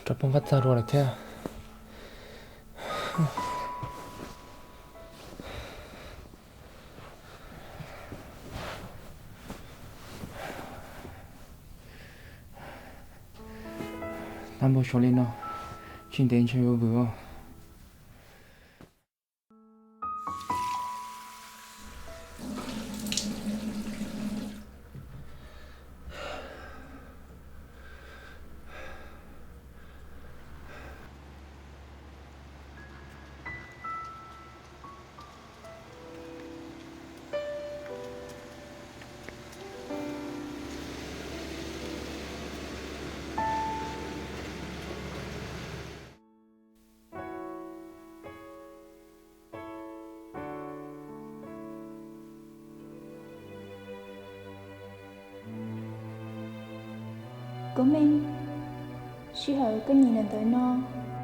Rov poob qab txag dua lawm thiab. Tab npau suav li no, tsis ntev ntshe yuav vwm os. Koob Meej, sij hawm koj nyiam ntawm no,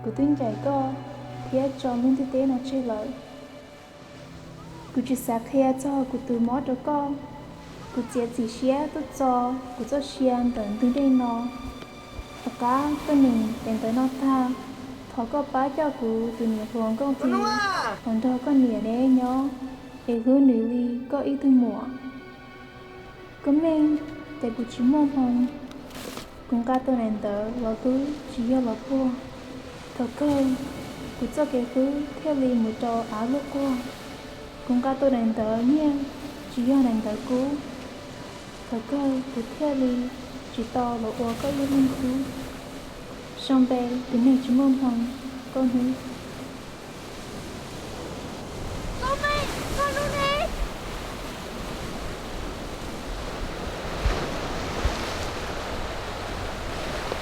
kuv twb ncaim koj thiab tso lub ntiaj teb no tseg lawm. Kuv tsis xav qhia txog kuv tus mob rau koj. Kuv txiav txim siab tuaj txo kuv txoj sia ntawm ntug dej no. Tom qab koj nyeem daim ntawv no tag, thov koj pab coj kuv tus niam hluas Nkauj Hli los nrog koj niam neb nyob, es hlub nws li koj ib tug muam. Koob Meej, cas kuv tsis muaj hmoo, kuv nqa tau daim ntawv los hlub tsis yog los puag. Thaum kawg, kuv txoj kev hlub thiaj li mus rau av luaj quag. Kuv nqa tau daim ntawv nyiaj tsis yog daim ntawv kub. Thaum kawg kuv thiaj li tsis tau los ua koj ib leeg khub. Sau npe tus neeg tsis muaj hmoo, Nkauj Hnub. Koob Meej, Nkauj Hnub ne?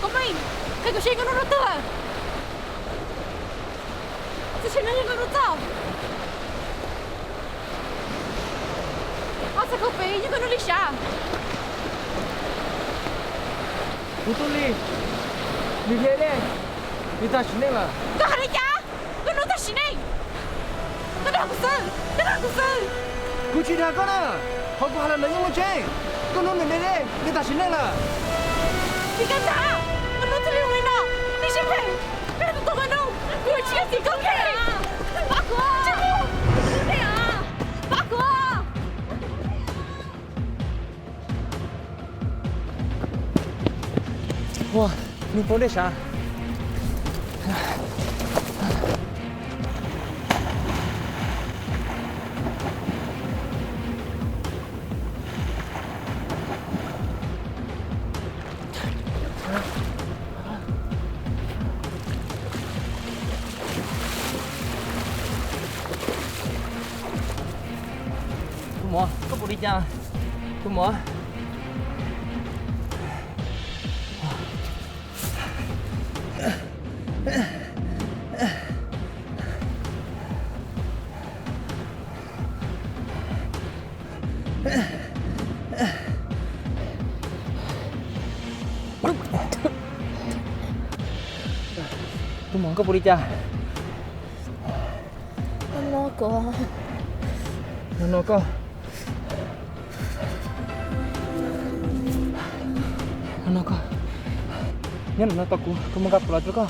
Koob Meej, qhia kuv saib Nkauj Hnub rau twg lawm. Txawm tsis yog Nkauj Hnub txoj. Ob txhais khau pem yog Nkauj Hnub li sav. Kuv tub li, nws hle dej, nws tag sim neej lawm. Koj hais li cas? Nkauj Hnub tag sim neej? Koj dag kuv xwb, koj dag kuv xwb. Kuv tsis dag koj na, qhov kuv hais los lawv yeej muaj tseeb. Nkauj Hnub nws hle dej, nws tag sim neej lawm. Tsis kab nrag, Nkauj Hnub thiaj li ua li no, nej siab phem, nej tus tub Nkauj Hnub, kuv tsis yog txiv koj kiag. Pab kuv, pab kuv. Ua, nws poob dej sav. Tus muam, koj puas li cas? Tus muam. Tus muam, koj puas li cas? No no koj. No no koj. Nyob no tos kuv, kuv mus nqa phuam los rau koj.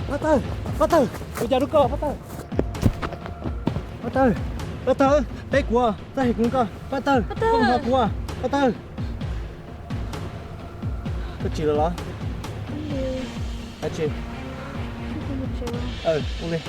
Pab Tawg, Pab Tawg, kuv cas rau koj, Pab Tawg. Pab Tawg, Pab Tawg, peb kuv, txaj hais kuv koj, Pab Tawg, koj mus thov kuv, Pab Tawg. Koj tsis los los? Dab tsi? Ua li.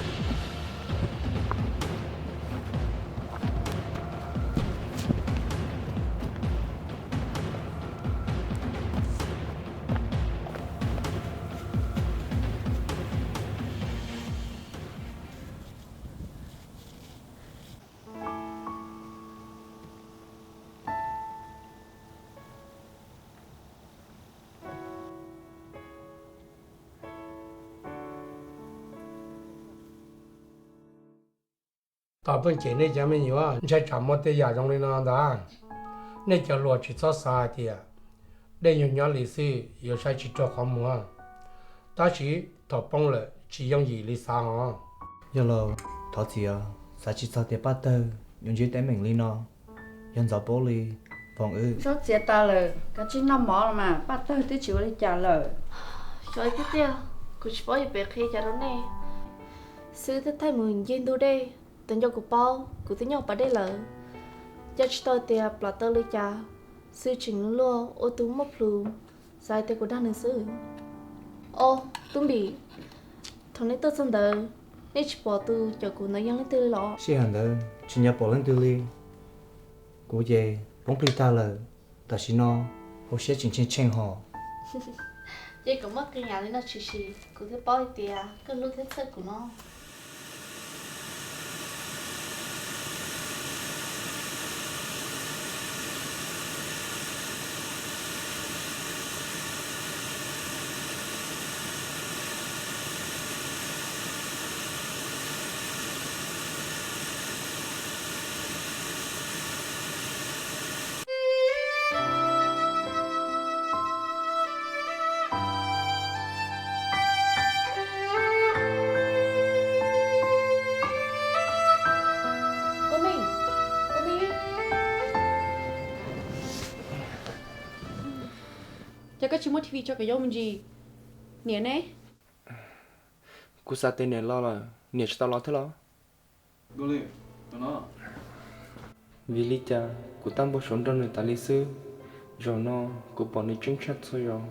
Tom pheej cem nej cov me nyuam ntshai tsam muaj tej yam zoo li no ntag. Nej cov hluas tsis txhob xav hais tias dej nyuag nyob li xwb yuav saib tsis raug qhov muag, tab sis thaum poob lawm tsis yooj yim li xav hos. Yog los thov txim, xav tsis txog tias Paj Tawg yuav ntsib teeb meem li no. Yog ntxov paub li, Poom wb. Tsob txiav tas lawm, kav tsij noj mov los mas, paj tawg twb tsis ua li cas lawm. Xyov tiag tiag, kuv tsis paub yuav pem qhia cas rau nej. Xwb twb thaij mus nce ntug dej, tus nco kuv paub, kuv twb nyob pas dej lawm. Caij tsis tau tias plam taw li cas, xwb tseem luaj ua tus muaj plhus, xav hais tias kuv dag nws xwb. Au, Tub Npim, thaum nej tuaj txog ntawd, nej tsis pom tus caum kuv ntawd yog leej twg li los? Sij hawm ntawd tsis nco pom leej twg li. Kuv ces poob plig tag lawm, tam sim no hauv siab tseem tshee tshee hos. Ces kom muaj qee yam li no tshwm sim, kuv thiaj paub hais tias koj hlub thiab txhawj kuv no. Koj me, koj me, cas koj tsis muab T V tso kom yuav mus ntsis? Niam ne? Kuv xav tias niam los lawm, niam tsis tau los thiab los? Vim li cas kuv tab npau suav nrog nws tas li xwb, zaum no kuv pom nws tseeb tshaj txhua zaus.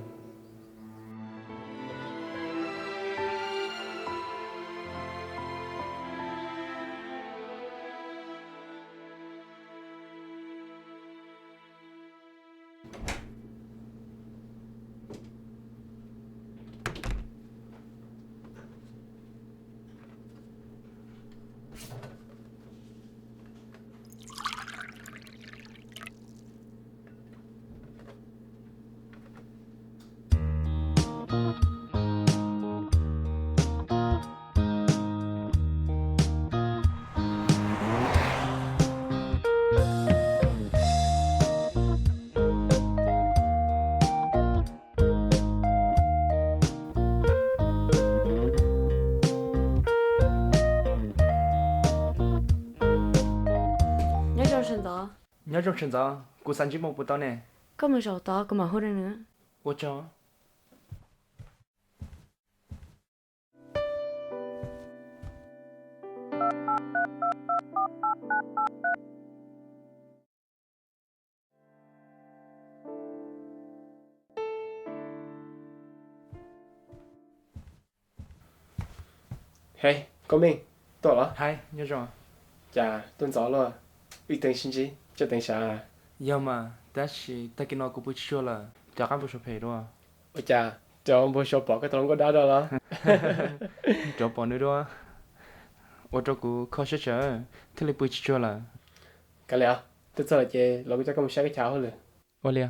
Nyob zoo sawv ntxov. Nyob zoo sawv ntxov, kuv xav ntsib Moo puas tau ne? Koj mus zaum tod kuv mam hu rau nws. Ua tsaug. Hej, koj Meej, tuaj los? Hais, nyob zoo. Cas tuaj ntxov luaj, wb teev sib ntsib, coj teev sav. Yog mas, tab sis tag kis no kuv pw tsis tsuag lawm, rov qab npau suav phem dua. Ua cas, rov npau suav pom koj tus hluas nkauj dab dua los? Rov pom nws dua, ua rau kuv kho siab tsawv, thiaj li pw tsis tsuag lawm. Kav liam, tuaj txog lawm ces los kuv coj koj mus saib koj chav hauj lwm. Ua li.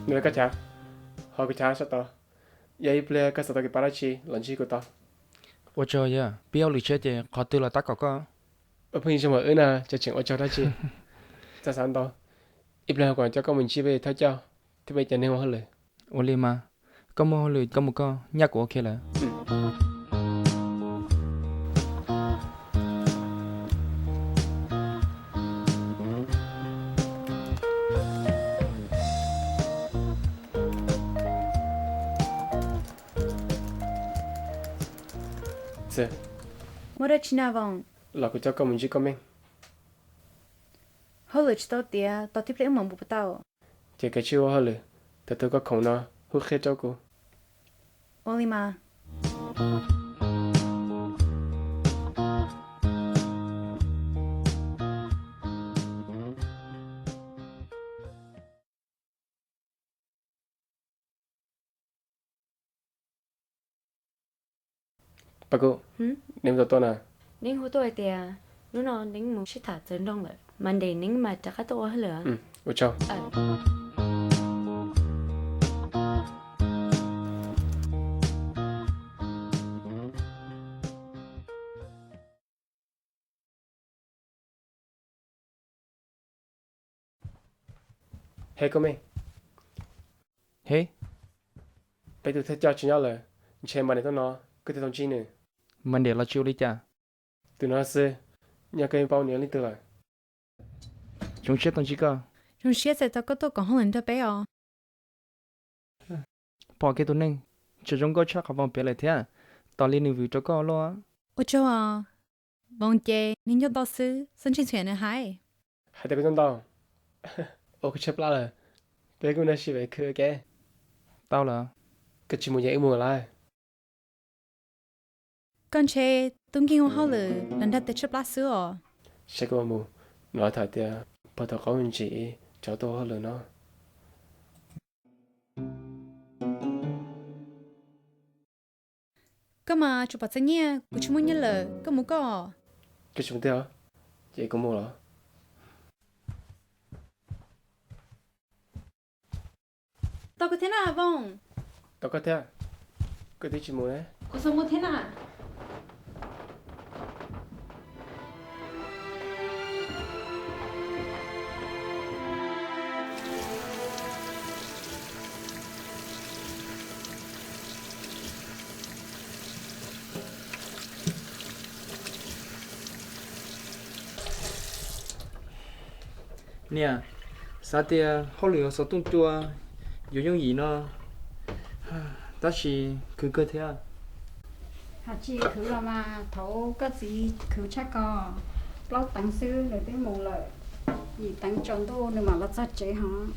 Nws lawv koj chav, ho kuv chav sab tod. Yog ib pliag koj xav tau kev pab dab tsi los ntsib kuv tau. Ua tsaug yog pib hauj lwm tshiab ces qhov twg los tab kom koj. Ua pheej zoo mas wb na, tseem ua tsaug dab tsi. Txhob xav ntau, ib pliag kuv coj koj mus ntsib peb thawj coj thiab peb cov neeg ua hauj lwm. Ua li mas, koj muaj hauj lwm koj mus koj, nyaj kuv ok lawm. Muaj dab tsi na Voos? Los kuv coj koj mus ntsib koj Meej. Hauj lwm tsis tau tiav, tos tib pliag wb mam mus puas tau? Ces kav tsij ua hauj lwm, thaum twg koj khoom no hu qhia rau kuv. Ua li mas. Paj Kub, Neeb hu tuaj na. Neeb hu tuaj hais tias hnub no Neeb mus sib tham txawv nroog lawm, Monday Neeb mas rov qab tuaj ua hauj lwm. Ua tsaug. Hej koj Meej. Hej. Peb tus thawj coj tsis nyob lawm, ntshe Monday tuaj no koj thiaj tau ntsib nws. Monday los tsis ua li cas. Tus no xwb, nyob koj yeej paub nws yog leej twg lawm. Zoo siab tau ntsib koj. Zoo siab txais tau koj tuaj koom hauj lwm nrog peb os. Pom kiag tus neeg tseem zoo nkauj tshaj qhov Voos piav lawm thiab, tos li nws vwm rau koj luaj. Ua tsaug os. Voos ces neeg nyob ntau xwb, txhob ntshai ntxhias nws hais. Hais tias kuv nyob ntau, ua kuv tshaib plab lawm. Peb kuj noj sib pem khw ua ke. Tau lawm. Koj tsis mus ces wb mus lawm. Koj ntshe tub nkeeg ua hauj lwm los nrog tes tshaib plab xwb os. Saib koj mus, no tham tias pog thaum qaub ntsis cov tuaj ua hauj lwm no. Koj mas tsuas pom txog nyiaj, kuv tsis muaj nyiaj lawm, koj mus koj. Koj tsis mus twg os? Ces kuv mus los. Tau koj thiab na Voos. Tau koj thiab. Koj twb tsis mus ne. Kuv xav mus thiab na. Niam, xav tias hauj lwm xov tooj cua yuav yooj yim no, tab sis khwv kawg thiab. Hais tsis khwv los mas thaum koj txiv khwv tshaj ko, plaub teev xwb nws twb mus lawm, yim teev tsaus ntuj nws mam los txog tsev hos.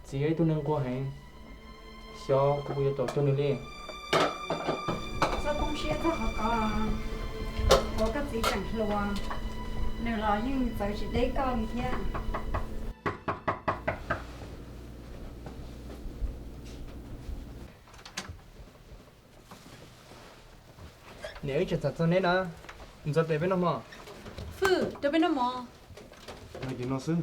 Txiv yog ib tug neeg nquag heev, xyov kuv puas yuav caum cuag nws li. Txhob poob siab txog qhov ko, ua koj txiv tseem hluas, nws los yeej txawv tsis deb koj li thiab. Niam, wb tseem txog neb na, ntxuav tes peb noj mov. Hwm, rau peb noj mov. No ces no xwb.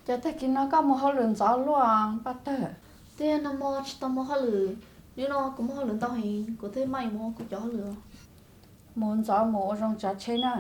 Ces tag kis no koj mus hauj lwm ntxov luaj Paj Tawg? Twb yog nag hmo tsis tau mus hauj lwm, hnub no kuv muaj hauj lwm ntau heev, kuv thiaj maj mus ua kuv cov hauj lwm. Mus ntxov mus ua zoo tsav tsheb na.